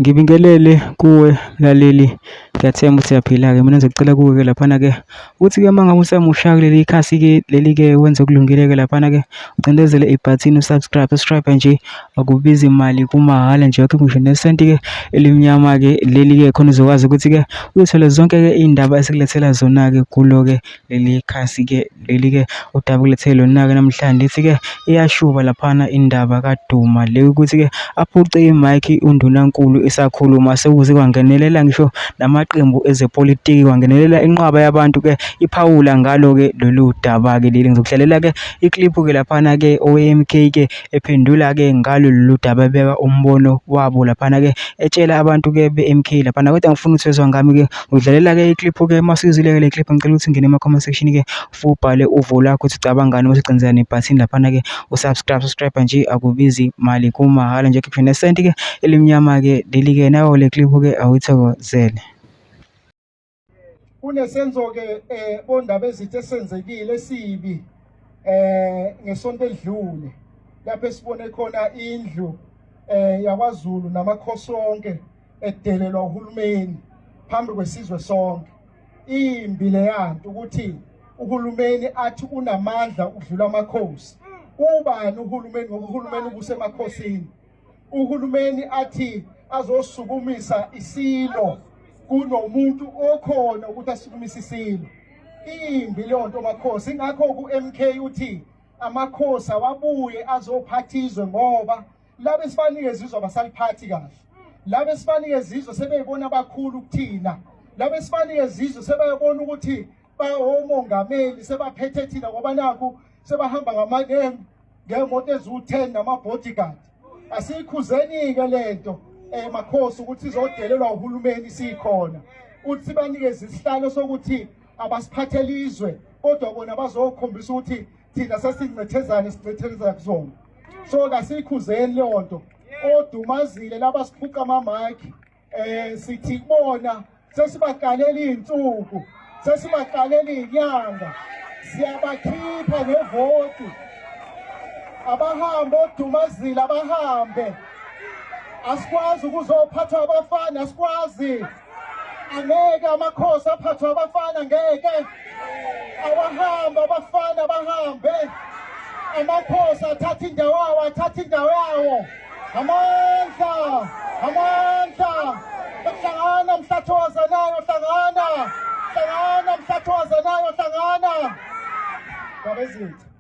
Ngibingelele kuwe mlaleli, ngiyathemba ukuthi uyaphila-ke. Mina ngizocela kuwe-ke laphana-ke ukuthi-ke uma ngabe usemusha kuleli khasi-ke leli-ke wenze okulungile-ke laphana-ke ucindezele ibhathini u-subscribe, subscribe nje akubizi mali kumahhala nje wakhe ngisho nesenti-ke elimnyama-ke leli-ke khona uzokwazi ukuthi-ke uyithole zonke-ke iy'ndaba esikulethela zona-ke kulo-ke leli khasi-ke leli-ke udaba okulethe lona-ke namhlanje lithi-ke iyashuba laphana indaba kaDuma le ukuthi-ke aphuce imayikhi undunankulu esakhuluma sekuze kwangenelela ngisho namaqembu ezepolitiki kwangenelela inqwaba yabantu-ke iphawula ngalo-ke lolu daba-ke leli. Ngizokuhlalela-ke ikliphu-ke laphana-ke owe-M_K-ke ephendula-ke ngalo lolu daba ebeka umbono wabo laphana-ke etshela abantu-ke be-M_K laphana kodwa ngifuna ukuthi wezwa ngami-ke ngidlalela-ke ikliphu-ke uma usuyizwile-ke le clip ngicela ukuthi ungene ema-comment section-ke ubhale uvo lwakho ukuthi ucabangani uma usucindezela nebhathini laphana-ke u-subscribe, subscribe nje akubizi mali kumahhala nje khiphe nesenti-ke elimnyama-ke leli-ke nawo le clip-ke awuyithokozele. Kunesenzo-ke bondaba ezithi esenzekile esibi ngesonto elidlule lapho esibone khona indlu yakwaZulu namakhosi onke edelelwa uhulumeni phambi kwesizwe sonke. Imbi leyanto ukuthi uhulumeni athi unamandla ukudlula amakhosi. Ubani uhulumeni ngoba uhulumeni ubusemakhosini? Uhulumeni athi azosukumisa isilo kunomuntu okhona ukuthi asukumise isilo. Imbi leyo nto makhosi. Ingakho ku-MK uthi amakhosi awabuye azophatha izwe ngoba laba esibanikeza izwe abasaliphathi kahle. Laba esibanikeza izwe sebeyibona abakhulu kuthina. Laba esibanikeza izwe sebayabona ukuthi bawomongameli sebaphethe thina ngoba nakhu sebahamba ngemoto eziwu-10 nama-bodyguard. Asiyikhuzeni-ke lento makhosi ukuthi izodelelwa uhulumeni sikhona. Uthi sibanikeze isihlalo sokuthi abasiphathele izwe kodwa bona bazokhombisa ukuthi thina sesincethezane sincethezana kuzona. So kasiyikhuzeni leyo nto. Odumazile laba siphuca ama-mic sithi kubona sesibaqalela izinsuku, sesibaqalela izinyanga, siyabakhipha ngevoti. Abahambe odumazile, abahambe. Asikwazi ukuzophathwa abafana, asikwazi. Angeke amakhosi aphathwe abafana, ngeke. Abahambe abafana, abahambe. Amakhosi athatha indawo yawo, athatha indawo yawo. Amandla, amandla. Hlangana mhlathoza nayo, hlangana. Hlangana mhlathoza nayo, hlangana. Ndaba ezinhle.